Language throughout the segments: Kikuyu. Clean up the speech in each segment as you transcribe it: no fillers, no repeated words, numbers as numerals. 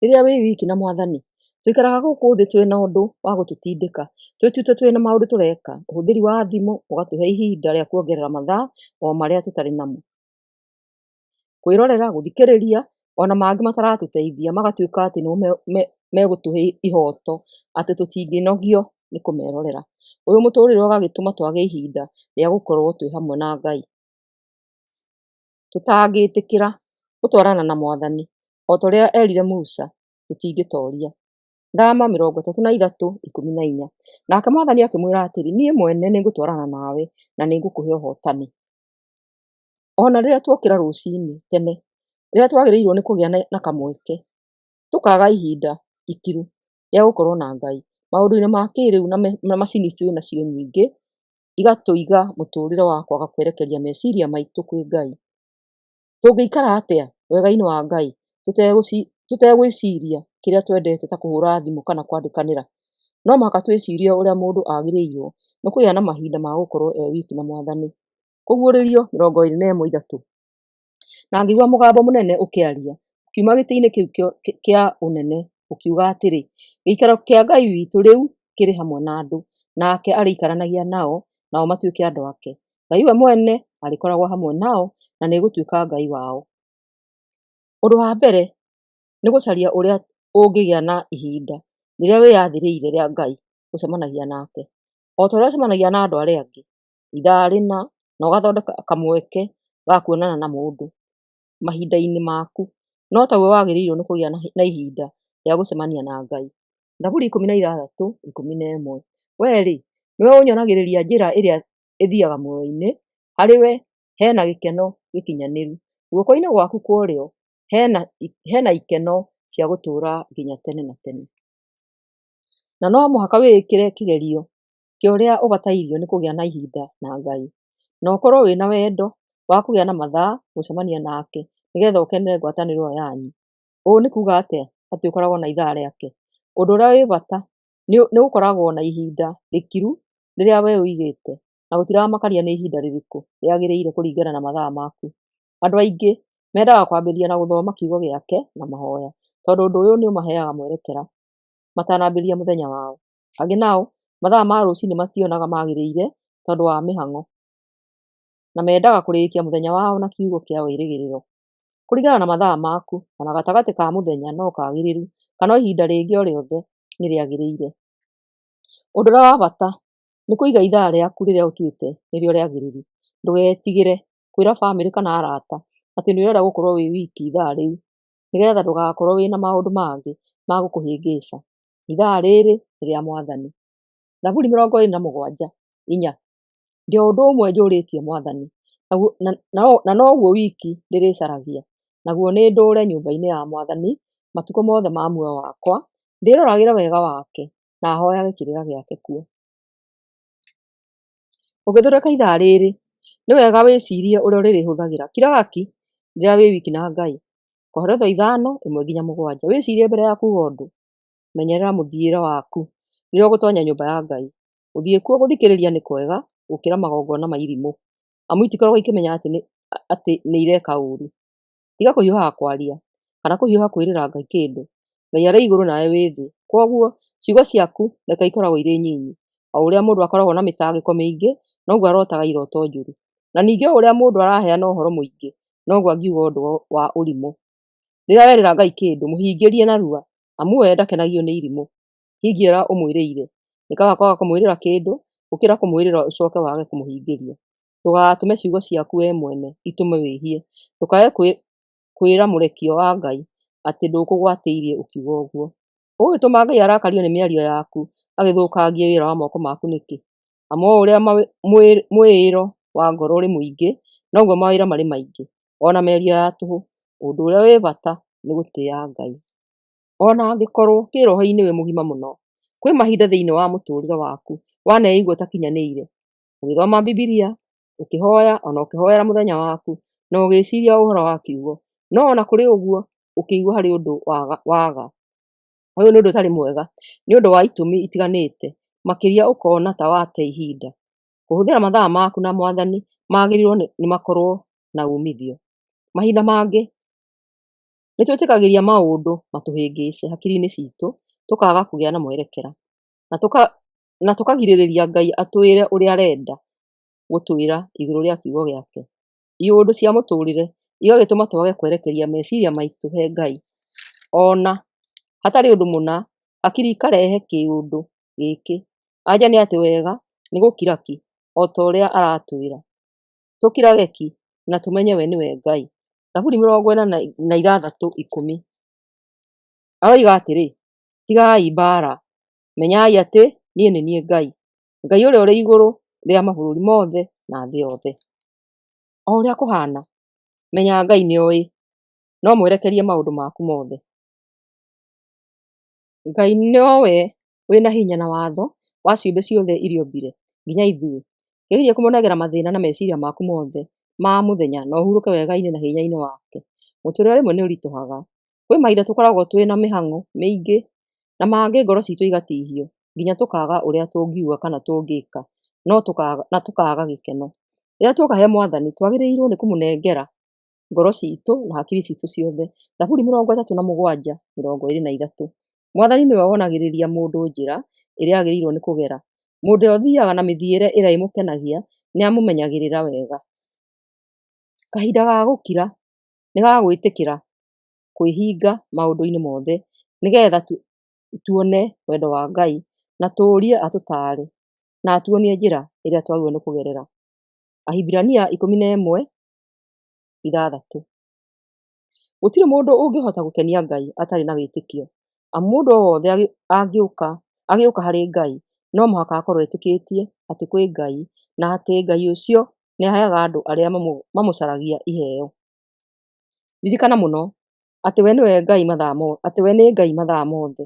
Rĩrĩa wĩ wiki na Mwathani. Tũikaraga gũkũ thĩ twĩna ũndũ wa gũtũtindĩka, twĩtuĩte twĩna maũndũ tũreka. Ũhũthĩri wa thimũ ũgatũhe ihinda rĩa kuongerera mathaa o marĩa tũtarĩ namo. Kwĩrorera, gũthikĩrĩria ona mangĩ mataratũteithia magatuĩka atĩ nĩmo megũtũhe ihoto atĩ tũtingĩnogio nĩ kũmerorera. Ũyũ mũtũrĩre ũgagĩtũma twage ihinda rĩa gũkorwo twĩ hamwe na Ngai. Tũtangĩtĩkĩra gũtwarana na Mwathani o ta ũrĩa erire Musa, tũtingĩtoria. Thama 33:14. Nake Mwathani akĩmwĩra atĩrĩ, niĩ mwene nĩngũtwarana nawe na nĩngũkũhe ũhootani. Ona rĩrĩa tuokĩra rũcinĩ tene, rĩrĩa twagĩrĩirwo nĩ kũgĩa na kamweke, tũkaga ihinda ikiru rĩa gũkorwo na Ngai. Maũndũ-inĩ ma kĩrĩu na macini twĩ nacio nyingĩ, igatũiga mũtũrĩre wa kwaga kwerekeria meciria maitũ kwĩ Ngai. Tũngĩikara atĩa wega-inĩ wa Ngai tũtegwĩciria kĩrĩa twendete ta kũhũra thimũ kana kwandĩkanĩra? No mũhaka twĩcirie ũrĩa mũndũ agĩrĩirwo nĩ kũgĩa na mahinda ma gũkorwo e wiki na Mwathani. Kũguũrĩrio 21:3. Na ngĩigua mũgambo mũnene ũkĩaria ũkiuma gĩtĩ-inĩ kĩu kĩa ũnene ũkiuga atĩrĩ, gĩikaro kĩa Ngai witũ rĩu kĩrĩ hamwe na andũ, nake arĩikaranagia nao, nao matuĩke andũ ake. Ngai we mwene arĩkoragwo hamwe nao na nĩegũtuĩka Ngai wao. Ũndũ wa mbere nĩ gũcaria ũrĩa ũngĩgĩa na ihinda rĩrĩa wĩyathĩrĩire rĩa Ngai gũcemanagia nake. O ta ũrĩa ũcemanagia na andũ arĩa angĩ, ithaa rĩna, na ũgathondeka kamweke ga kuonana na mũndũ mahinda-inĩ maku, no taguo wagĩrĩirwo nĩ kũgĩa na ihinda rĩa gũcemania na Ngai. Thaburi 16:11. Wee-rĩ, nĩwe ũnyonagĩrĩria njĩra ĩrĩa ĩthiaga muoyo-inĩ, harĩ we hena gĩkeno gĩkinyanĩru, guoko-inĩ gwaku kwa ũrĩo hena ikeno cia gũtũũra nginya tene na tene. Na no mũhaka wĩĩkĩre kĩgerio kĩa ũrĩa ũbatairio nĩ kũgĩa na ihinda na Ngai, na ũkorwo wĩna wendo wa kũgĩa na mathaa gũcemania nake nĩgetha ũkenere ngwatanĩro ĩyo yanyu. Ũũ nĩ kuga atĩa atĩ ũkoragwo na ithaa rĩake? Ũndũ ũrĩa wĩ bata nĩ gũkoragwo na ihinda rĩkiru rĩrĩa we ũigĩte, na gũtiramakania nĩ ihinda rĩrĩkũ rĩagĩrĩire kũringana na mathaa maku. Andũ aingĩ mendaga kwambĩrĩria na gũthoma kiugo gĩake na mahoya, tondũ ũndũ ũyũ nĩ ũmaheaga mwerekera matanambĩrĩria mũthenya wao. Angĩ nao mathaa ma rũcinĩ mationaga magĩrĩire tondũ wa mĩhang'o, na mendaga kũrĩkia mũthenya wao na kiugo kĩa wĩrĩgĩrĩro. Kũringana na mathaa maku, ona gatagatĩ ka mũthenya no kagĩrĩru, kana o ihinda rĩngĩ o rĩothe nĩ rĩagĩrĩire. Ũndũ ũrĩa wa bata nĩ kũiga ithaa rĩaku rĩrĩa ũtuĩte nĩrĩo rĩagĩrĩru. Ndũgetigĩre kwĩra bamĩrĩ kana arata atĩ nĩ ũrenda gũkorwo wĩ wiki ithaa rĩu, nĩgetha ndũgakorwo wĩna maũndũ mangĩ ma gũkũhĩngĩca. Ithaa rĩrĩ nĩ rĩa Mwathani. Thaburi 27:4. Ndĩ o ũndũ ũmwe njũrĩtie Mwathani, na noguo wiki ndĩrĩcaragia, naguo nĩ ndũũre nyũmba-inĩ ya Mwathani matukũ mothe ma muoyo wakwa, ndĩroragĩre wega wake na hoyage kĩrĩra gĩake kuo. Ũngĩthondeka ithaa rĩrĩ, nĩ wega wĩcirie ũrĩa ũrĩrĩhũthagĩra. Kiraga ki rĩrĩa wĩ wiki na Ngai. Koheletho 5:1-7. Wĩcirie mbere ya kuuga ũndũ. Menyerera mũthiĩre waku rĩrĩa ũgũtonya nyũmba ya Ngai. Gũthiĩ kuo gũthikĩrĩria nĩ kwega gũkĩra magongona ma irimũ, amu itikoragwo ikĩmenya atĩ nĩ ireka ũũru. Tiga kũhiũhaga kwaria kana kũhiũha kwĩrĩra Ngai kĩndũ. Ngai arĩ igũrũ nawe wĩ thĩ, kwoguo ciugo ciaku reke ikoragwo irĩ nyinyi. O ũrĩa mũndũ akoragwo na mĩtangĩko mĩingĩ, noguo arotaga iroto njũru. Na ningĩ o ũrĩa mũndũ araheana ũhoro mũingĩ, noguo angiuga ũndũ wa ũrimũ. Rĩrĩa werĩra Ngai kĩndũ, mũhingĩrie narua, amu we ndakenagio nĩ irimũ. Hingia ũrĩa ũmwĩrĩire. Nĩ kaba kwaga kũmwĩrĩra kĩndũ, gũkĩra kũmwĩrĩra ũcoke wage kũmũhingĩria. Ndũgatũme ciugo ciaku we mwene itũme wĩhie. Ndũkae kwĩra mũrekio wa Ngai atĩ ndũkũgwatĩirie ũkiuga ũguo. Ũgũgĩtũma Ngai arakario nĩ mĩario yaku agĩthũkangie wĩra wa moko maku nĩkĩ? Amu o ũrĩa mwĩĩro wa ngoro ũrĩ mũingĩ, noguo mawĩra marĩ maingĩ, o na mĩario ya tũhũ. Ũndũ ũrĩa wĩ bata nĩ gũtĩa Ngai. Ona angĩkorwo kĩroho-inĩ wĩ mũgima mũno, kwĩ mahinda thĩinĩ wa mũtũrĩre waku waneigua ũtakinyanĩire. Ũgĩthoma Bibilia, ũkĩhoya, ona ũkĩhoera mũthenya waku, na ũgĩciria ũhoro wa kiugo. No ona kũrĩ ũguo, ũkĩigua harĩ ũndũ waga. Ũyũ nĩ ũndũ ũtarĩ mwega nĩ ũndũ wa itũmi itiganĩte, makĩria ũkona ta wate ihinda. Kũhũthĩra mathaa maku na Mwathani magĩrĩirwo nĩ makorwo na umithio. Mahinda mangĩ Nĩ twĩtĩkagĩria maũndũ matũhĩngĩce hakiri-inĩ citũ tũkaaga kũgĩa na mwerekera, na tũkagirĩrĩria Ngai atwĩre ũrĩa arenda gũtwĩra igũrũ rĩa kiugo gĩake. Iũndũ cia mũtũrĩre igagĩtũma twage kwerekeria meciria maitũ he Ngai. Ona hatarĩ ũndũ mũna, hakiri ikarehe kĩũndũ gĩkĩ. Anja nĩ atĩ wega nĩ gũkira ki o ta ũrĩa aratwĩra. Tũkirage ki na tũmenye we nĩwe Ngai. Thaburi 46:10 aroiga atĩrĩ, tigai mbaara, menyai atĩ niĩ nĩ niĩ Ngai, Ngai ũrĩa ũrĩ igũrũ rĩa mabũrũri mothe na thĩ yothe. O ũrĩa kũhana, menya Ngai nĩoĩ, no mwerekerie maũndũ maku mothe. Ngai nowe wĩna hinya na watho wa ciũmbe ciothe iria ombire, nginya ithuĩ. Geria kũmũnengera mathĩna na meciria maku mothe ma mũthenya na ũhurũke wega-inĩ na hinya-inĩ wake. Mũtũrĩre rĩmwe nĩ ũritũhaga. Kwĩ mahinda tũkoragwo twĩna mĩhang'o mĩingĩ na mangĩ ngoro citũ igatihio nginya tũkaga ũrĩa tũngiuga kana tũngĩka na tũkaga gĩkeno. Rĩrĩa tuoka he Mwathani twagĩrĩirwo nĩ kũmũnengera ngoro citũ na hakiri citũ ciothe. Thaburi 37:23. Mwathani nĩwe wonagĩrĩria mũndũ njĩra ĩrĩa agĩrĩirwo nĩ kũgera. Mũndũ ũrĩa ũthiaga na mĩthiĩre ĩrĩa ĩmũkenagia nĩamũmenyagĩrĩra wega. Kahinda ga gũkira nĩ ga gwĩtĩkĩra kwĩhinga maũndũ-inĩ mothe nĩgetha tuone wendo wa Ngai na tũũrie atũtaare na atuonie njĩra ĩrĩa twagĩrĩirwo nĩ kũgerera. Ahibirania 11:6. Gũtirĩ mũndũ ũngĩhota gũkenia Ngai atarĩ na wĩtĩkio, amu mũndũ o wothe agĩũka harĩ Ngai no mũhaka akorwo etĩkĩtie atĩ kwĩ Ngai na atĩ Ngai ũcio nĩaheaga andũ arĩa mamũcaragia iheo. Ririkana mũno atĩ we nĩwe Ngai mathaa atĩ we nĩ Ngai mathaa mothe,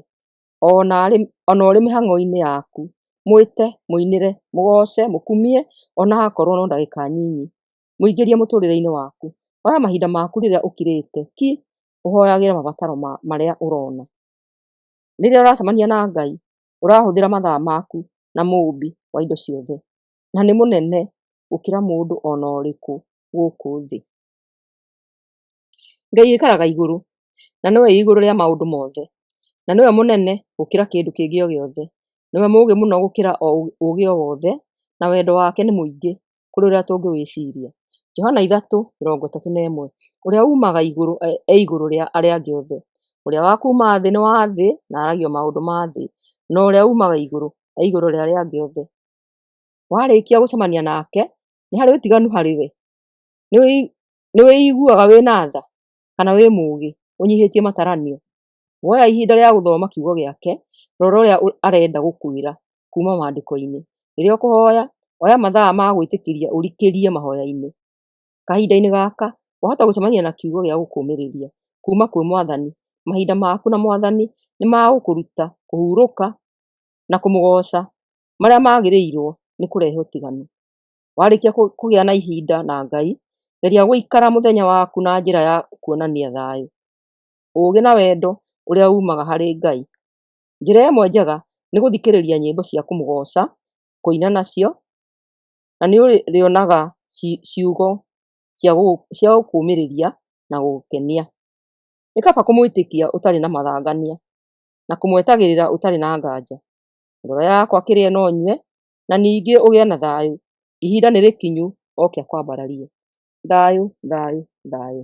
ona ũrĩ mĩhang'o-inĩ yaku, mwĩte, mũinĩre, mũgoce, mũkumie ona akorwo no ndagĩka nyinyi. Mũingĩrie mũtũrĩre-inĩ waku. Oya mahinda maku rĩrĩa ũkirĩte ki ũhoyagĩre mabataro marĩa ũrona. Rĩrĩa ũracemania na Ngai, ũrahũthĩra mathaa maku na Mũũmbi wa indo ciothe, na nĩ mũnene gũkĩra mũndũ ona ũrĩkũ gũkũ thĩ. Ngai aikaraga igũrũ, na nĩwe igũrũ rĩa maũndũ mothe, na nĩwe mũnene gũkĩra kĩndũ kĩngĩ o gĩothe. Nĩwe mũũgĩ mũno gũkĩra ũũgĩ o wothe, na wendo wake nĩ mũingĩ kũrĩ ũrĩa tũngĩwĩciria. Johana 3:31. Ũrĩa uumaga igũrũ e igũrũ rĩa arĩa angĩ othe. Ũrĩa wa kuuma thĩ nĩ wa thĩ na aragia maũndũ ma thĩ, na ũrĩa uumaga igũrũ e igũrũ rĩa arĩa angĩ othe. Warĩkia gũcemania nake, nĩ harĩ ũtiganu harĩ we? Nĩ wĩiguaga wĩna tha kana wĩ mũũgĩ ũnyihĩtie mataranio? Woya ihinda rĩa gũthoma kiugo gĩake, rora ũrĩa arenda gũkwĩra kuma maandĩko-inĩ. Rĩrĩa ũkũhoya, oya mathaa ma gwĩtĩkĩria ũrikĩrie mahoya-inĩ. Kahinda-inĩ gaka, wahota gũcemania na kiugo gĩa gũkũũmĩrĩria kuma kwĩ Mwathani. Mahinda maku na Mwathani nĩ magũkũruta kũhurũka na kũmũgoca marĩa magĩrĩirwo nĩ kũrehe ũtiganu. Warĩkia kũgĩa na ihinda na Ngai, geria gũikara mũthenya waku na njĩra ya kuonania thayũ, ũũgĩ na wendo ũrĩa uumaga harĩ Ngai. Njĩra ĩmwe njega nĩ gũthikĩrĩria nyĩmbo cia kũmũgoca, kũina nacio, na nĩ ũrĩonaga ciugo cia gũkũũmĩrĩria na gũgũkenia. Nĩ kaba kũmwĩtĩkia ũtarĩ na mathangania, na kũmwetagĩrĩra ũtarĩ na nganja. Ngoro yakwa kĩrĩe na ũnyue, na ningĩ ũgĩe na thayũ. Ihinda nĩ rĩkinyu oke akwambararie. Thayũ, thayũ, thayũ.